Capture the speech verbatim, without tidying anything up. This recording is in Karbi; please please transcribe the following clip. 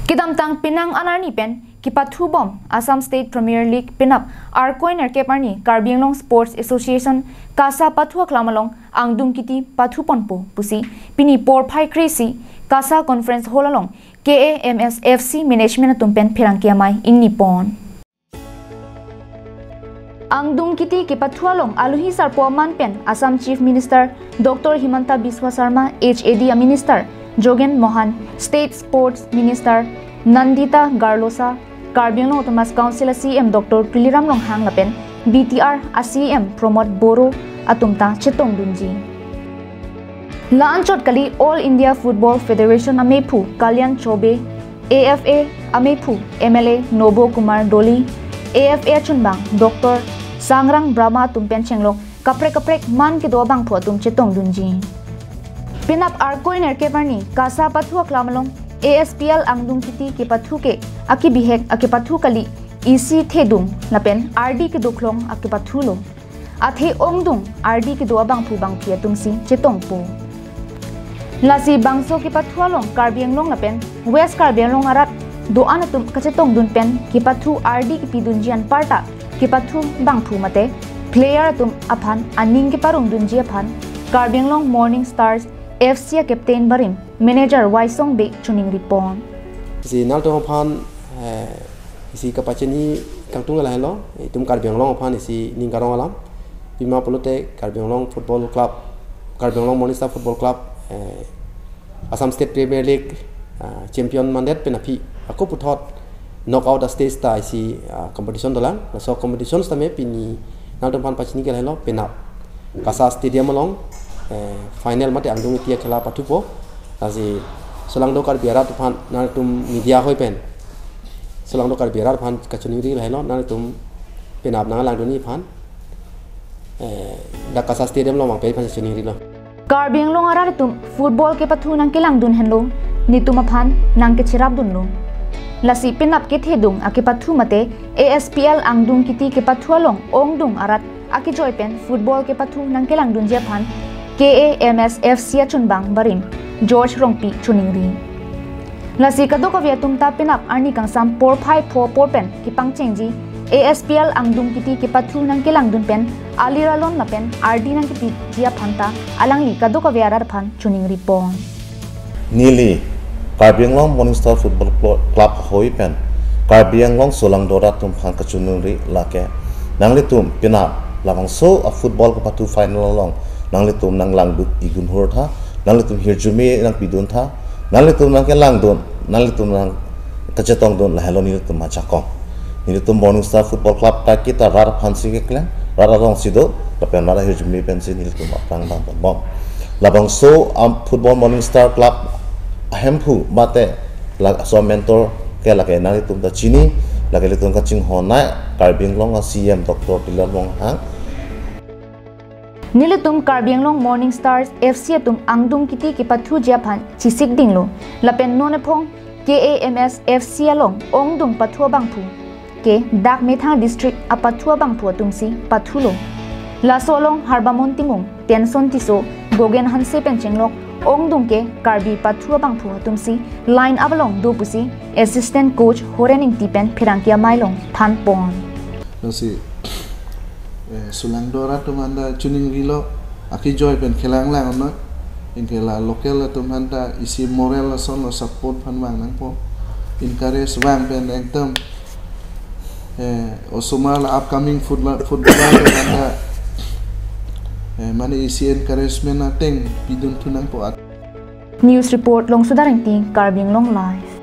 Kedamtang penang anarni pen kepathubom Assam State Premier League penap Arkoi nerkep arni Karbi Anglong Sports Association KASA pathu aklam along angdung kiti pathuponpo pusi pini porphai kre-isi KASA Conference Hall along K A M S F C management atum pen pherangke amei ingni pon. Angdung kiti kepathu along aluhi sarpo aman pen Assam Chief Minister Doctor Himanta Biswa Sarma, H A D a Minister Jogen Mohan, State Sports Minister Nandita Garlosa, Karbi Anglong Autonomous Council a C E M Doctor Tuliram Ronghang lapen B T R a C E M Pramod Boro atum ta chetongdunji. La-anchot kali All India Football Federation amephu Kalyan Chobe, A F A amephu M L A Nobo Kumar Doley, A F A achunbang Doctor Sangrang Brahma atum pen chenglok kaprek kaprek man kedo abangphu atum chetongdunji. Penap Arkoi nerkep arni KASA pathu aklam along A S P L angdung kiti kepathu ke akibihek akepathu kali, isi thedung lapen ardi kedoklong akepathulo. Athe ongdung ardi kedo abangphu bangphi atumsi chetongpo. Lasi bangso kepathu along Karbi Anglong lapen West Karbi Anglong arat do-an atum kachetongdun pen kepathu ardi kepidunji anparta kepathu bangphu mate player atum aphan aning keparongdunji aphan Karbi Anglong Morning Stars F C a captain barim manager Waisong Bey choningri pon. Si nangtum aphan, eh, isi kapachini kangtung lahelo, itum Karbi Anglong aphan isi ning karong alam. Pima pulote Karbi Anglong Football Club, Karbi Anglong Morning Star Football Club, eh, Assam State Premier League, ah, champion mandet pen aphi ako puthot knockout a stage ta isi, ah, competition dolang. Laso competition tame pini nangtum aphan pachini ke lahelo penap KASA Stadium along, eh, final mate angdung kiti akhela pathupo. Lasi solangdo Karbi arat aphan, nangtum media hoi pen solangdo Karbi arat aphan kachoningri lahelo, nangtum penap nanglangdunji aphan, eh, dak KASA Stadium along vangpi aphan choningrilo. Karbi Anglong arat atum football kepathu nangkelangdun henlo, netum aphan nangkecherapdunlo. Lasi penap kethedung akepathu mate A S P L angdung kiti kepathu along ongdung arat akejoi pen football kepathu nangkelangdunji aphan K A M S F C achunbang barim George Rongpi choningri. Lasi kadokave atum ta penap arni kangsam porphai pho apor pen kepangchengji A S P L angdung kiti kepathu nangkelangdun pen alir alon lapen ardi nangkepiji aphan ta alangli kadokave arat aphan choningri pon. Neli Karbi Anglong Morning Star Football Clo-, Club hoi pen Karbi Anglong solangdo arat atum aphan kachoningri lake, nanglitum penap labangso a football kepathu final along nanglitum nanglangdun igun hur tha, nanglitum hirjume nangpidun tha, nanglitum nangkelangdun, nanglitum nangkachetongdun lahelo nelitum ajakong. Nelitum Morning Star Football Club ta kita rat aphansi keklem, rat arongsi do, lapen rat ahirjume pensi nelitum aphrang dam pon bom. Labangso a football Morning Star Club ahemphu mate laso mentor ke lake nanglitum ta chini, lake ilitum kachinghon nai Karbi Anglong a C E M Doctor Tuliram Ronghang. Nelitum Karbi Anglong Morning Stars F C atum angdung kiti kepathuji aphan chesik dinglo. Lapen non ephong K A M S F C along ongdung pathu abangphu ke dak methang district apathu abangphu atumsi pathulo. Laso along Harbamon Timung, Tenson Tisso, Gogen Hanse pen chenglok ongdung ke Karbi pathu abangphu atumsi line up along do pusi assistant coach Horen Ingti pen pherangke amei along than pon. Lasi, eh, solangdo arat atum aphanta choningrilo, akejoi pen khelanglang onno, anke la local atum aphanta isi moral asonlo, support aphan vang nangpo, encourage vang pen ekdom, eh, osomar la upcoming football, footballer atum aphanta, eh, mane isi encouragement ateng pidunthu nangpo at. News report Longsodar Ingti, Karbi Anglong Live.